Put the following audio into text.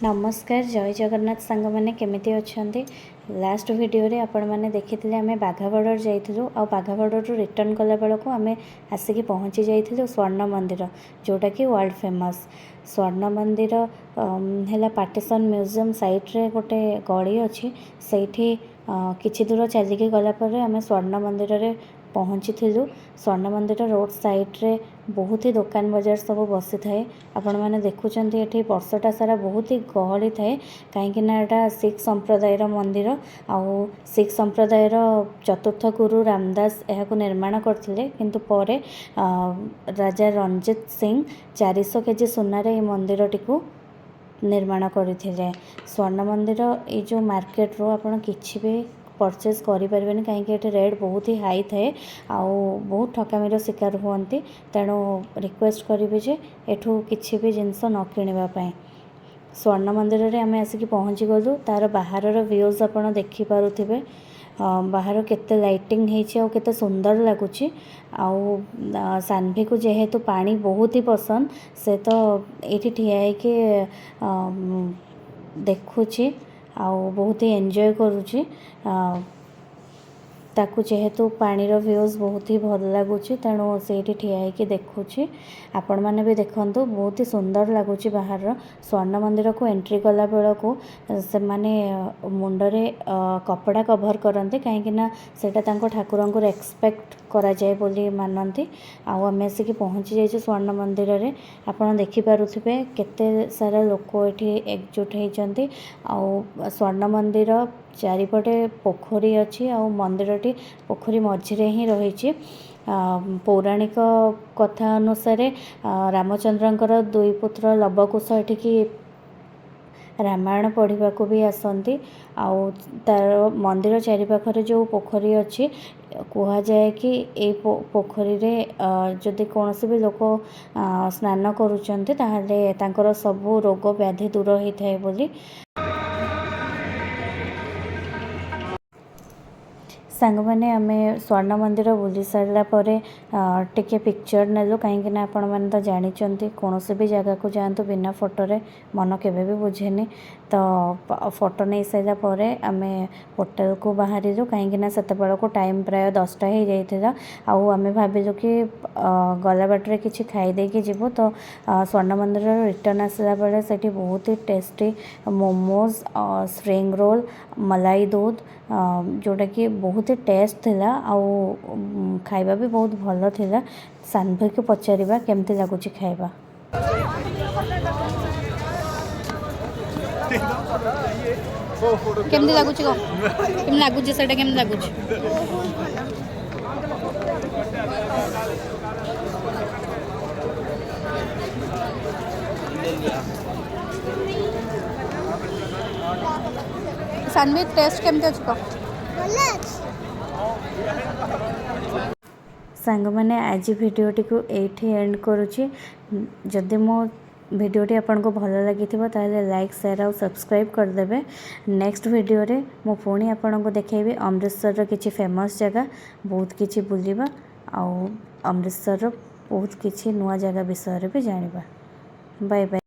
ନମସ୍କାର, ଜୟ ଜଗନ୍ନାଥ ସାଙ୍ଗମାନେ। କେମିତି ଅଛନ୍ତି? ଲାଷ୍ଟ ଭିଡ଼ିଓରେ ଆପଣମାନେ ଦେଖିଥିଲେ, ଆମେ ବାଘା ବର୍ଡ଼ର ଯାଇଥିଲୁ ଆଉ ବାଘା ବର୍ଡ଼ରରୁ ରିଟର୍ଣ୍ଣ କଲା ବେଳକୁ ଆମେ ଆସିକି ପହଞ୍ଚି ଯାଇଥିଲୁ ସ୍ୱର୍ଣ୍ଣ ମନ୍ଦିର, ଯେଉଁଟାକି ୱାର୍ଲଡ଼ ଫେମସ୍। ସ୍ୱର୍ଣ୍ଣ ମନ୍ଦିର ହେଲା ପାର୍ଟିସନ୍ ମ୍ୟୁଜିୟମ୍ ସାଇଡ଼୍ରେ ଗୋଟେ ଗଳି ଅଛି। ସେଇଠି କିଛି ଦୂର ଚାଲିକି ଗଲା ପରେ ଆମେ ସ୍ୱର୍ଣ୍ଣ ମନ୍ଦିରରେ ପହଞ୍ଚିଥିଲୁ। ସ୍ୱର୍ଣ୍ଣ ମନ୍ଦିର ରୋଡ଼ ସାଇଡ଼୍ରେ ବହୁତ ହି ଦୋକାନ ବଜାର ସବୁ ବସିଥାଏ। ଆପଣମାନେ ଦେଖୁଛନ୍ତି, ଏଠି ବର୍ଷଟା ସାରା ବହୁତ ହି ଗହଳି ଥାଏ, କାହିଁକି ନା ଏଇଟା ଶିଖ ସମ୍ପ୍ରଦାୟର ମନ୍ଦିର ଆଉ ଶିଖ ସମ୍ପ୍ରଦାୟର ଚତୁର୍ଥ ଗୁରୁ ରାମଦାସ ଏହାକୁ ନିର୍ମାଣ କରିଥିଲେ। କିନ୍ତୁ ପରେ ରାଜା ରଣଜିତ ସିଂ 400 କେଜି ସୁନାରେ ଏହି ମନ୍ଦିରଟିକୁ ନିର୍ମାଣ କରିଥିଲେ। ସ୍ୱର୍ଣ୍ଣ ମନ୍ଦିର ଏଇ ଯେଉଁ ମାର୍କେଟରୁ ଆପଣ କିଛି ବି ପରଚେସ୍ କରିପାରିବେନି, କାହିଁକି ଏଠି ରେଟ୍ ବହୁତ ହି ହାଇ ଥାଏ ଆଉ ବହୁତ ଠକାମିର ଶିକାର ହୁଅନ୍ତି। ତେଣୁ ରିକ୍ୱେଷ୍ଟ କରିବି ଯେ ଏଠୁ କିଛି ବି ଜିନିଷ ନ କିଣିବା ପାଇଁ। ସ୍ୱର୍ଣ୍ଣ ମନ୍ଦିରରେ ଆମେ ଆସିକି ପହଞ୍ଚିଗଲୁ। ତା'ର ବାହାରର ଭ୍ୟୁଜ୍ ଆପଣ ଦେଖିପାରୁଥିବେ, ବାହାର କେତେ ଲାଇଟିଂ ହେଇଛି ଆଉ କେତେ ସୁନ୍ଦର ଲାଗୁଛି। ଆଉ ସାନ୍ଭିକୁ ଯେହେତୁ ପାଣି ବହୁତ ହି ପସନ୍ଦ, ସେ ତ ଏଇଠି ଠିଆ ହେଇକି ଦେଖୁଛି ଆଉ ବହୁତ ହି ଏନ୍ଜୟ କରୁଛି। ତାକୁ ଯେହେତୁ ପାଣିର ଭ୍ୟୁଜ୍ ବହୁତ ହି ଭଲ ଲାଗୁଛି, ତେଣୁ ସେଇଠି ଠିଆ ହେଇକି ଦେଖୁଛି। ଆପଣମାନେ ବି ଦେଖନ୍ତୁ, ବହୁତ ହି ସୁନ୍ଦର ଲାଗୁଛି ବାହାରର। ସ୍ୱର୍ଣ୍ଣ ମନ୍ଦିରକୁ ଏଣ୍ଟ୍ରି କଲା ବେଳକୁ ସେମାନେ ମୁଣ୍ଡରେ କପଡ଼ା କଭର୍ କରନ୍ତି, କାହିଁକି ନା ସେଇଟା ତାଙ୍କ ଠାକୁରଙ୍କୁ ରେସପେକ୍ଟ କରାଯାଏ ବୋଲି ମାନନ୍ତି। ଆଉ ଆମେ ଆସିକି ପହଞ୍ଚି ଯାଇଛୁ ସ୍ୱର୍ଣ୍ଣ ମନ୍ଦିରରେ। ଆପଣ ଦେଖିପାରୁଥିବେ, କେତେ ସାରା ଲୋକ ଏଠି ଏକଜୁଟ ହେଇଛନ୍ତି। ଆଉ ସ୍ୱର୍ଣ୍ଣ ମନ୍ଦିର ଚାରିପଟେ ପୋଖରୀ ଅଛି ଆଉ ମନ୍ଦିରଟି ପୋଖରୀ ମଝିରେ ହିଁ ରହିଛି। ପୌରାଣିକ କଥା ଅନୁସାରେ ରାମଚନ୍ଦ୍ରଙ୍କର ଦୁଇ ପୁତ୍ର ଲବକୁଶ ଏଠିକି ରାମାୟଣ ପଢ଼ିବାକୁ ବି ଆସନ୍ତି। ଆଉ ତାର ମନ୍ଦିର ଚାରିପାଖରେ ଯେଉଁ ପୋଖରୀ ଅଛି, କୁହାଯାଏ କି ଏଇ ପୋଖରୀରେ ଯଦି କୌଣସି ବି ଲୋକ ସ୍ନାନ କରୁଛନ୍ତି, ତାହେଲେ ତାଙ୍କର ସବୁ ରୋଗ ବ୍ୟାଧି ଦୂର ହେଇଥାଏ ବୋଲି। ସାଙ୍ଗମାନେ, ଆମେ ସ୍ୱର୍ଣ୍ଣ ମନ୍ଦିର ବୁଲି ସାରିଲା ପରେ ଟିକେ ପିକ୍ଚର୍ ନେଲୁ, କାହିଁକି ନା ଆପଣମାନେ ତ ଜାଣିଛନ୍ତି, କୌଣସି ବି ଜାଗାକୁ ଯାଆନ୍ତୁ, ବିନା ଫଟୋରେ ମନ କେବେ ବି ବୁଝେନି। ତ ଫଟୋ ନେଇ ସାରିଲା ପରେ ଆମେ ହୋଟେଲକୁ ବାହାରିଲୁ, କାହିଁକି ନା ସେତେବେଳକୁ ଟାଇମ୍ ପ୍ରାୟ 10ଟା ହେଇଯାଇଥିଲା। ଆଉ ଆମେ ଭାବିଲୁ କି ଗଲା ବାଟରେ କିଛି ଖାଇ ଦେଇକି ଯିବୁ। ତ ସ୍ୱର୍ଣ୍ଣ ମନ୍ଦିରରୁ ରିଟର୍ଣ୍ଣ ଆସିଲା ବେଳେ ସେଠି ବହୁତ ହି ଟେଷ୍ଟି ମୋମୋଜ୍, ସ୍ପ୍ରିଙ୍ଗ ରୋଲ୍, ମଲାଇ ଦୁଧ, ଯେଉଁଟାକି ବହୁତ ହି ଟେଷ୍ଟ ଥିଲା ଆଉ ଖାଇବା ବି ବହୁତ ଭଲ ଥିଲା। ସାନ୍ଭିକୁ ପଚାରିବା କେମିତି ଲାଗୁଛି ଖାଇବା। କେମିତି ଲାଗୁଛି କହ? କେମିତି ଲାଗୁଛି ସେଇଟା? କେମିତି ଲାଗୁଛି? ବହୁତ ଭଲ। ସାନ୍ଭି, ଟେଷ୍ଟ କେମିତି ଅଛି କହ? ଭଲ ଅଛି। ସାଙ୍ଗମାନେ, ଆଜି ଭିଡ଼ିଓଟିକୁ ଏଇଠି ଏଣ୍ଡ କରୁଛି। ଯଦି ମୋ ଭିଡ଼ିଓଟି ଆପଣଙ୍କୁ ଭଲ ଲାଗିଥିବ, ତାହେଲେ ଲାଇକ୍, ସେୟାର ଆଉ ସବସ୍କ୍ରାଇବ୍ କରିଦେବେ। ନେକ୍ସଟ ଭିଡ଼ିଓରେ ମୁଁ ପୁଣି ଆପଣଙ୍କୁ ଦେଖେଇବି ଅମୃତସରର କିଛି ଫେମସ୍ ଜାଗା। ବହୁତ କିଛି ବୁଲିବା ଆଉ ଅମୃତସରର ବହୁତ କିଛି ନୂଆ ଜାଗା ବିଷୟରେ ବି ଜାଣିବା। Bye bye.